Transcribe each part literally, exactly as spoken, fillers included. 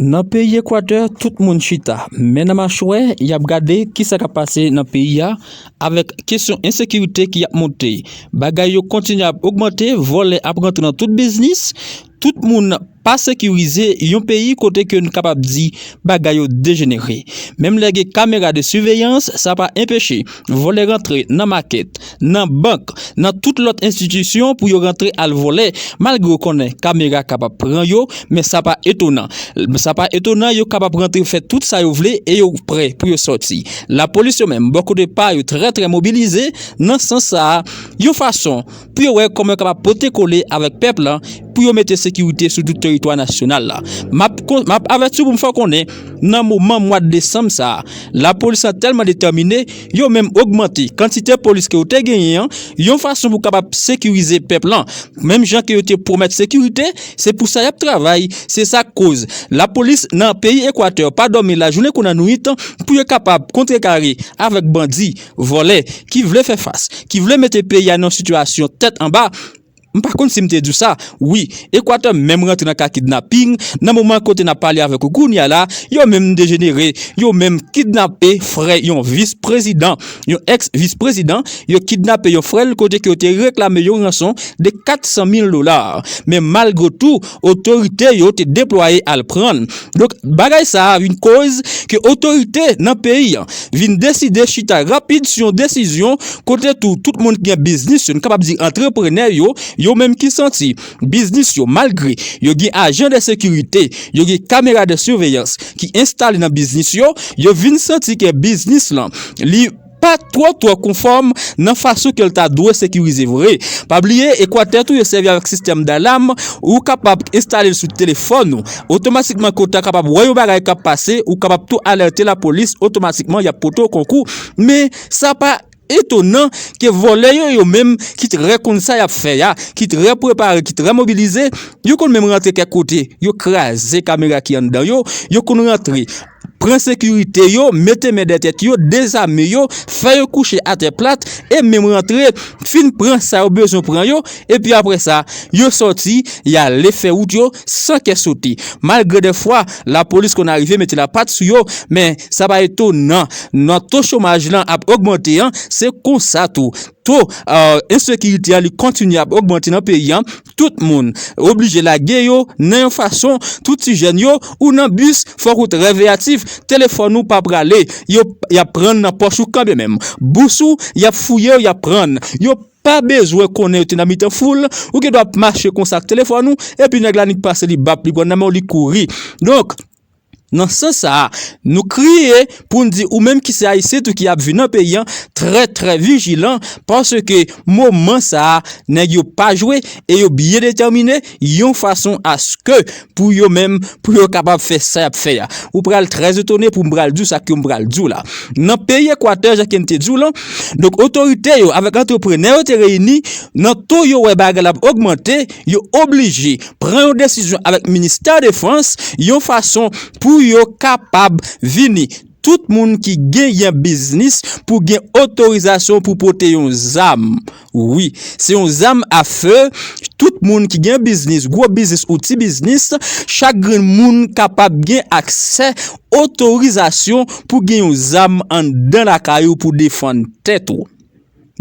Nan peyi Ekwatè, tout moun chita men nan machwè, y ap gade kisa k ap pase nan peyi a avèk kesyon ensekirite ki ap monte. Bagay yo kontinye ap ogmante, vòlè ap rantre nan tout biznis, tout moun pa sekirize, yon peyi kote ke n kapab di bagay yo dejenere. Menm lè gen kamera de siveyans, sa pa enpeche vòlè rantre nan makèt, nan bank, nan tout lòt enstitisyon pou yo rantre al vòlè, malgre w konnen kamera kapab pran yo, men sa pa etonan. Sa pa etonan, yo kapab rantre fè tout sa yo vle e yo prè pou yo sòti. Lapolis yo menm, bò kote pa yo, trè, trè mobilize nan sans sa a, yon fason pou yo wè kòman yo kapab pote kole avèk pèp lan pou yo mete sekirite sou tout teritwa nasyonal la. M ap kon-, m ap avèti w pou m fè w konnen, nan moman mwa desanm sa a, lapolis lan tèlman detèmine, yo menm ogmante kantite polis ke yo te genyen an, yon fason pou kapab sekirize pèp lan. Menm jan ke yo te pwomèt sekirite, se pou sa y ap travay, se sa k koz lapolis nan peyi Ekwatè pa dòmi lajounen kou lannwit pou yo kapab kontrekare avèk bandi, vòlè, ki vle fè fas, ki vle mete peyi a nan yon sitiyasyon tèt anba. M pa konn si m te di w sa. Wi, Ekwatè menm rantre nan ka kidnaping. Nan moman kote n ap pale avèk ou kounye a la, yo menm dejenere, yo menm kidnape frè yon vis prezidan, yon èks vis prezidan. Yo kidnape yon frè l kote ke yo te reklame yon ranson de kat san mil dola. Men malgre tou, otorite yo te deplwaye al pran l. Donk, bagay sa a vin koz ke otorite nan peyi an vin deside chita rapid sou yon desizyon kote tou tout moun ki gen biznis yo, n kapab di antreprenè yo, yo menm ki santi biznis yo, malgre yo gen ajan de sekirite, yo gen kamera de siveyans ki enstale nan biznis yo, yo vin santi ke biznis lan, li pa twò twò konfòm nan fason ke l ta dwe sekirize vre. Pa bliye, Ekwatè tou yo sèvi avèk sistèm dalam, ou kapab enstale l sou telefòn ou. Otomatikman, ke w ta kapab wè yon bagay k ap pase, ou kapab tou alète lapolis, otomatikman, y ap pote w konkou. Men, sa pa etonan ke vòlè yo, yo menm, ki trè konn sa y ap fè a, ki trè prepare, ki trè mobilize, yo konn menm rantre kèk kote, yo kraze kamera ki anndan yo, yo konn rantre pran sekirite yo, mete men dèyè tèt yo, dezame yo, fè yo kouche atè plat, e menm rantre, fin pran sa yo bezwen pran yo, epi apre sa, yo sòti, y ale fè wout yo san kè sote. Malgre dèfwa, lapolis konn arive mete lapat sou yo, men sa pa etonan, nan to chomaj lan ap ogmante an, se konsa tou. To, euh, ensekirite a, li kontinye ap ogmante nan peyi an. Tout moun oblije lage yo nan yon fason, tout ti jèn yo, ou nan bis, fòk ou trè veyatif. Telefòn ou pa prale, yo, y ap pran l nan pòch ou kanmenm. Bous ou, y ap fouye, y ap pran l. Yo pa bezwen konnen yo te nan mitan foul, ou gen dwa ap mache konsa ak telefòn ou, epi nèg la nik pase li bap, li pran nan men w, li kouri. Donk, nan sans sa a, nou kriye pou n di ou menm ki se Ayisyen tou ki ap viv nan peyi an, trè, trè vijilan, paske moman sa a, nèg yo pa jwe e yo byen detèmine yon fason aske pou yo menm, pou yo kapab fè sa y ap fè a. Ou pral trè etone pou m pral di w sa ke m pral di w la. Nan peyi Ekwatè, jan ke m te di w lan, donk otorite yo avèk antreprenè yo te reyini, nan to yo wè bagay la ap ogmante, yo oblije pran yon desizyon avèk ministè defans, yon fason pou yo kapab vini. Tout moun ki genyen biznis pou gen otorizasyon pou pote yon zam. Wi, se yon zam a fe. Tout moun ki gen biznis, gwo biznis ou ti biznis, chak grenn moun kapab gen aksè, otorizasyon pou gen yon zam anndan lakay ou pou defann tèt ou.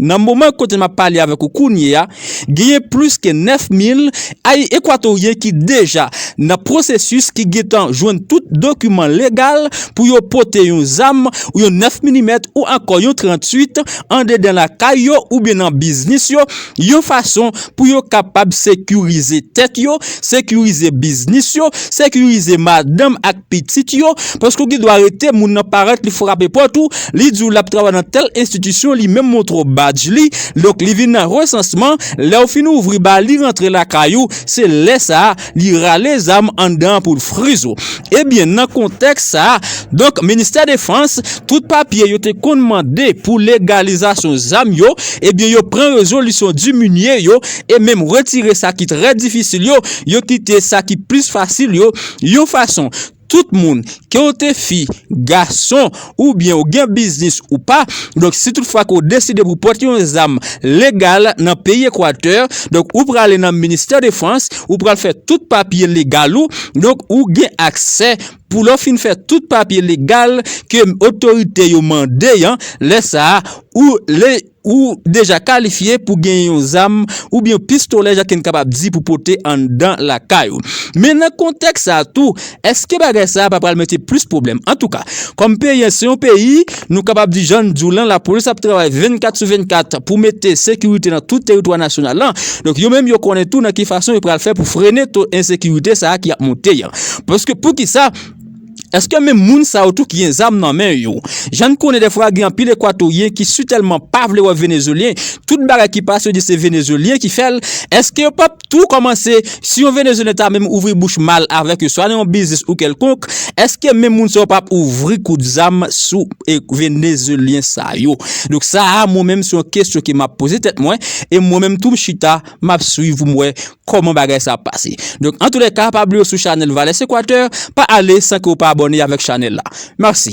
Nan moman kote m ap pale avèk ou kounye a, genyen plis ke nèf mil ay-, Ekwatoryen ki deja nan pwosesis, ki gentan jwenn tout dokiman legal pou yo pote yon zam, yon nèf milimèt ou ankò yon tranntuit andedan lakay yo oubyen nan biznis yo, yon fason pou yo kapab sekirize tèt yo, sekirize biznis yo, sekirize madanm ak pitit yo, paske w gen dwa rete, moun nan parèt, li frape pòt ou, li di w l ap travay nan tèl enstitisyon, li menm montre w badj li, donk li vin nan resansman, lè w fin ouvri ba li rantre lakay ou, se lè sa a, li rale zam anndan an pou l friz ou. Ebyen, nan kontèks sa a, donk, Ministè Defans, tout papye yo te konn mande pou legalizasyon zam yo, ebyen, yo pran rezolisyon diminye yo, e menm retire sa ki trè difisil yo, yo kite sa ki plis fasil yo, yon fason tout moun, ke w te fi, gason, oubyen ou gen biznis ou pa, donk si tout fwa ke w deside pou pote yon zam legal nan peyi Ekwatè, donk ou prale nan ministè defans, ou pral fè tout papye legal ou, donk ou gen aksè pou lè w fin fè tout papye legal ke otorite yo mande an, lè sa a, ou le ou deja kalifye pou gen yon zam oubyen pistolè, jan ke n kapab di, pou pote anndan lakay ou. Men nan kontèks sa a tou, èske bagay sa a pa pral mete plis pwoblèm? Antouka, kòm peyi an se yon peyi, nou kapab di jan n di w lan, lapolis ap travay vennkat sou vennkat pou mete sekirite nan tout teritwa nasyonal lan. Donk yo menm yo konnen tou nan ki fason yo pral fè pou frennen to ensekirite sa a ki ap monte an. Paske poukisa? Èske menm moun sa yo tou ki gen zam nan men yo? Jan n konnen dèfwa gen anpil Ekwatoryen ki sitèlman pa vle wè Venezuelyen, tout bagay ki pase yo di se Venezuelyen ki fè l. Èske yo p ap tou kòmanse, si yon Venezuelyen ta menm ouvri bouch mal avèk yo, swa nan yon biznis ou kèlkonk, èske menm moun sa yo p ap ouvri kout zam sou e, Venezuelyen sa yo? Donk sa a, mwen menm, se yon kesyon ke m ap poze tèt mwen, e mwen menm tou m chita, m ap swiv pou m wè kòman bagay sa ap pase. Donk, antoulèka, pa bliye sou chanèl Valès Ekwatè, pa ale san ke w pa abòne avèk chanèl la. Mèsi.